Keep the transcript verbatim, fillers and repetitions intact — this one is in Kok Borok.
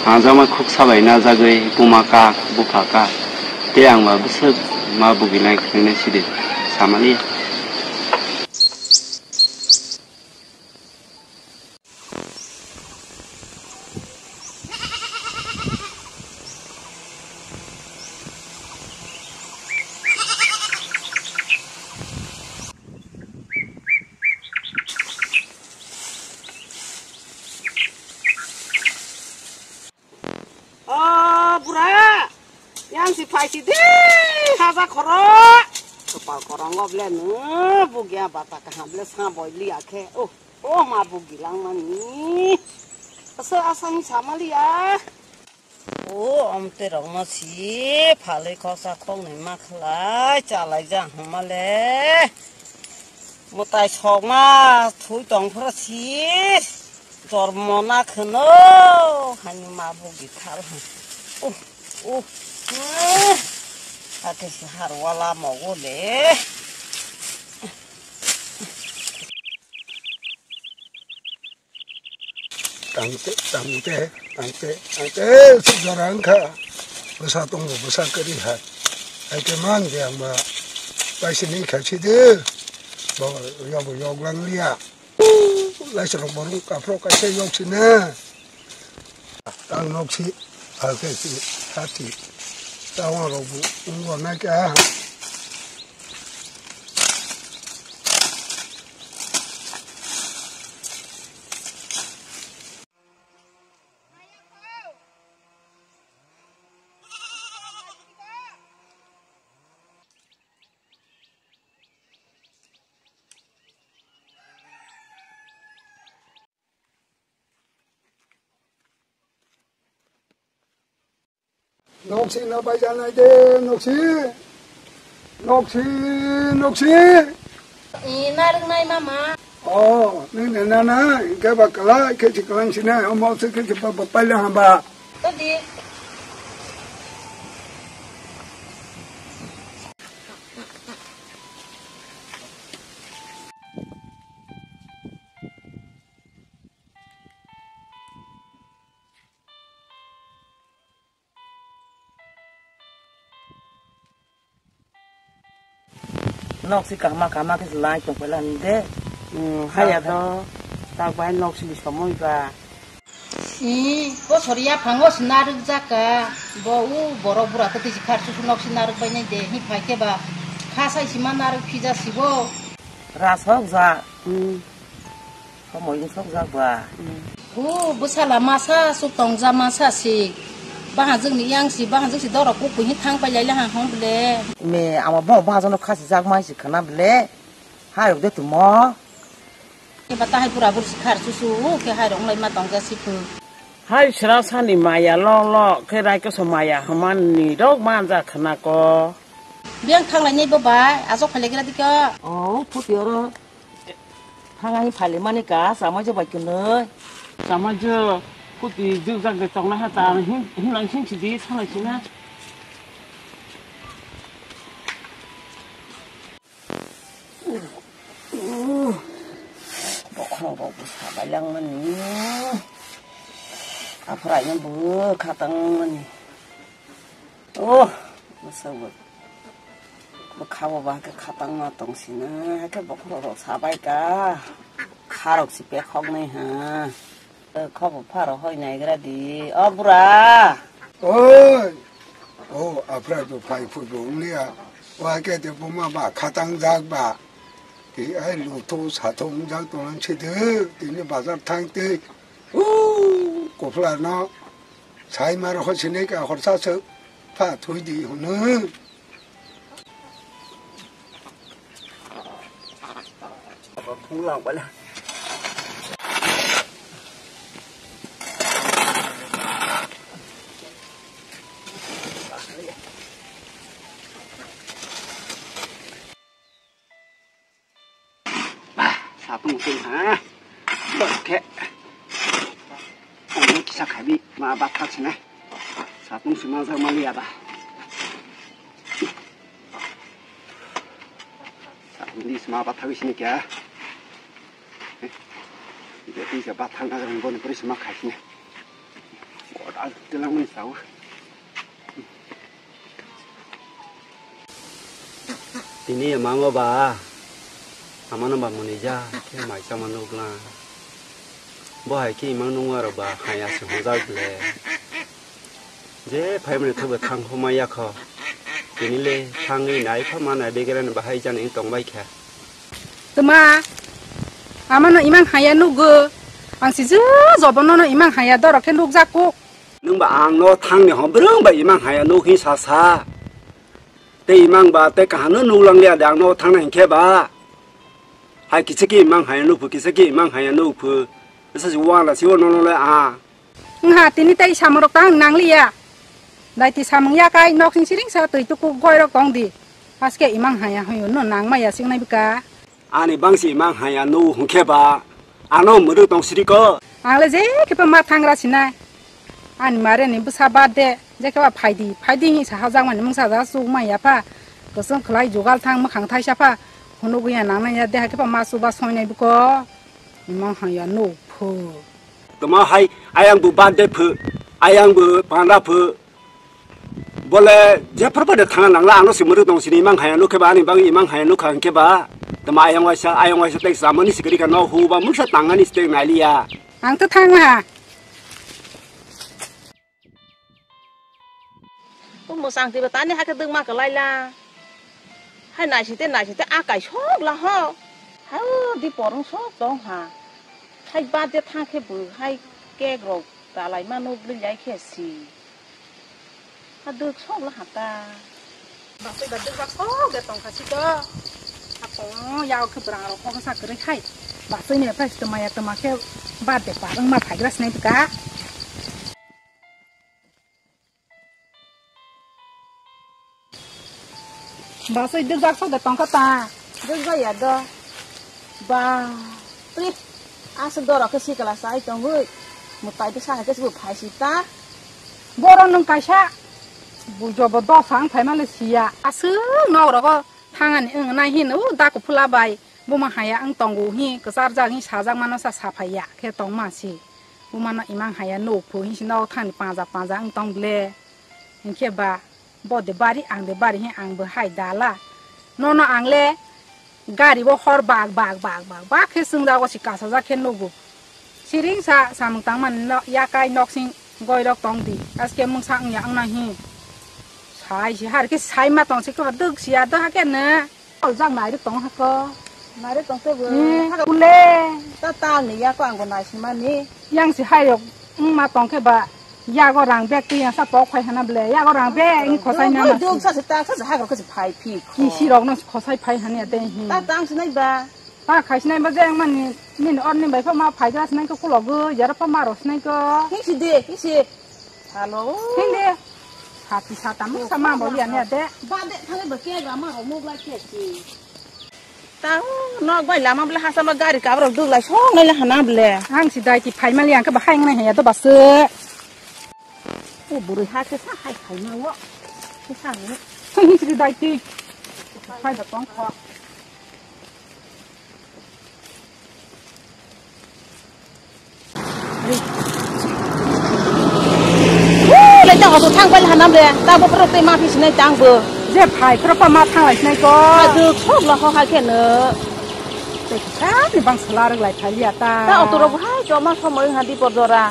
Thangjama khuk sabai najagwi buma kak, bupha kak, tei ang ba bwswk ma bugi lai khwlai nai sidi samani. O bura, yang si phai si de, haja khoro. Kopal korongo ble nw, bugya bata kaham ble sa boi liya khe. O, o ma bugi lang mani. Asa, asa ni sama liya. O, omte rok no si, phalwi khoksa khoknwi ma khlai, chalai ja hwnma le. Mwtai sokma thui tong phuru si jormo na khwno hani ma bugi thal hwn. Uh, uh, uh. Ake si harwala mogo le. Tangte, tangte, tangte, tangte, si jora wngkha. Bwsa tongo, bwsa kwrwi hai. Hai khe man de ang ba paisini khaisi de. Bo, yobo yoglang liya. Laisrok borok kaphro kaisa yok sina. Tang nok si, hai khe si, ha si. Tawang rok bo wngbo nai kha. Noksi na bai janai de, noksi. Noksi, noksi. I narwk nai mama. Oh, nini nana, hingke ba kala, khe si kalang sina, omo se khe si ba, ba paila hamba. Todi. Nok si kahma kahma khe se lai tong paila ni de. Hmm, haya to tak bai nok si somoi ba. Si, bo sori ya phango si narwk jaka. Bo u borok bura kwtwi si khar susu nok si narwk bai nai de. Hi phai khe ba kha sai si ma narwk phija si bo. Ras hok ja. Hmm. Somoi wng sok jak ba. O bwsala masa, chwng tongja masa si. Bahajwk ni yang si, bahajwk si dorok kukui hi thang pai lai le ha hwn ble. Me, amo bo bahajwk no khasi jak mai si khana ble. Hai rok de tumo. Eba tahai pura bur si khar susu, o khe hai rok wng lai ma tongja si phu. Hai sra sani maya lo lo, khe rai koso maya hwnmani rok manja khna ko. Biyang thang lai nai bo bai, asok phai lai gra dikha. O, phuti oro. Thang ani phai lai mani ka, samai jo bai kwnwi. Samai jo, phuti jwk jak de tong na ha ta, hin, hin lang sin si di, thang lai si na. Bokhorok rok bo sabai langmani. Aphuru aino bo khatang mani. Oh, bwswk bo. Bwkha bo ba khe khatang ma tong sina. Hakhe bokhorok rok sabai ka. Kharok si pekhok nai ha. Khobo pharo hoi naigra di. O bura. Oi. O, aphra to phai phut bo wngya. Wa ke te buma ba khatang jak ba. Ti ai luthu sathung jak to nang chhe de. Tini bazar thang te. U, kofla no. Sai mar ho sine ka horsa se. Pha thui di hunu. Ba, satung twi ha. Ba khe. Ang kisa khabi ma bathak sina. Satung sima jak mali ya ba. Satung di sima bathak sini kya. Jadi sa bathak na ring bon puri sima khai sini. Ang telangmani sao. Tini emango ba, amano ba munija khe maisa mano bwla. Bo hai khe imang nungwa rok ba haya se hojak ble. Je phaimani thokbe thang homa yakho. Tini le thangwi nai pha ma nai begerani bahai jani tongbai kha. Tuma, amano imang haya nugo. Ang si je jobono no imang haya dorok khe nukjak kuk. Nwng ba ang no thangni hom brwng ba imang haya nuk hin sa sa. Tei imang ba tei kaham no nuk lang liya de ang no thangna hinkhe ba. Hai kisa khe imang haya nuk phu, kisa khe imang haya nuk phu. Sa si wala si wono no le a. Wngha tini tei samung rok tang nang liya. Dai ti samung ya kai nok sing siring sa twi tuku goi rok tong di. Haske imang haya hoyo no nang maya sing nai bika. Ani bangsi imang haya no hwnkhe ba, ano mwrwk tong siri ko. Ang le je khe pa ma thangra sinai. Ani mare ni bwsa birthday, je khe ba phaidi, phaidi hi sa hajak mani mungsa ja chuk ma ya pha. Kwchwng khwlai jugal thang mwkhang thaisa pha. Hwnwi ya nang nai ya de ha khe pa ma chuba soi nai bwko. Imang haya no phu. Toma hai ayang bu birthday phu, ayang bu panda phu. Bole, jephru bai de thangna nangla, ano si mwrwk tong sini imang haya nuk khe ba, ani bagwi imang haya nuk kha hinkhe ba. Tama ayang waisa, ayang waisa tek samani sikiri ka no hu ba mungsa tangani stek nai liya. Ang to thangla. O mwsang tiba tani hakhe dwkma kwlai la. Hai naisite, naisite, a kai sok la ho. Hai o di porong sok tong ha. Hai birthday thang khe bo hai cake rok dalai mano bwlai lai khe si. Ha dwk sok la ha ta. Basoi ba dwk ba sok de tong kha si to. Ha tong ya o khe bwrang rok kok sa kwrwi hai. Basoi ni phai tma ya tma khe birthday pa wng ma phai gra sinai bwkha. Basoi dwk jak sok de tong kha ta. Dwk jak ya do. Ba. Twi. Aswk dorok khe sikla chai tongwi. Mwtai bwsa hai khe se bo phai si ta. Borok nwng kaisa. Bujo bo dosa wng phai male siya. Aswk nok rogo thangani wng nai hin u da kuphula bai. Buma haya wng tongo hi kwchar jak hi sajak mano sa saphai ya khe tong ma si. Buma no imang haya nuk phu hi si nok thani panja panja wng tong ble. Hinkhe ba. Bo de bari, ang de bari, he ang bo hai dala. Nono ang le gari bo hor bak, bak, bak, bak, bak khe chwngjago si kasajak khe nugo. Siring sa samung tangmani no yakai noksing goirok tong di. Aske mungsa wngya wngna hi. Sai si har khe sai ma tong si khe dwk siya do hakhe no. Oljak nairok tong hako. Nairok tong tebo. Hmm, hako. Kule. Ta tang ni yako ang bo naisimani. Yang si hai rok wngma tong khe ba yago rang bag twi yang sa pok phai hana ble. Yago rang bag ni khosai na ma. Duk sa se ta sa se hagrok khe se phai phi. Kisi rok no khosai phai hania de hi. Ta tang sinai ba. Ta khai sinai ba je ang mani nini or ni bai pha ma phai gra sinai ko kulogo yara pha ma ro sinai ko. Hi si de, hi si. Hello. Hi de. Sati sata muk sama bo ya ne de. Ba de thang ba ke ga ma ro muk la ke si. Tao nok bai lama bwle hachalo gari kabrok duk lai song lai hana bwle. Ang si dai ti phai mali ang khe bahai ngnai haya do basu. O bwrwi ha khe sa hai phai ma o. Khe sa ni. Ang si dai ti phai da tong kho. Lai ta auto thang pai hanam le, ta bo pro te ma phi sinai tang bo. Je phai pro pa ma thang lai sinai ko. Adu khok la ho ha khe no. Te ka ni bang sala rwk lai phai ya ta. Ta auto ro hai to ma somoi ha di por jora.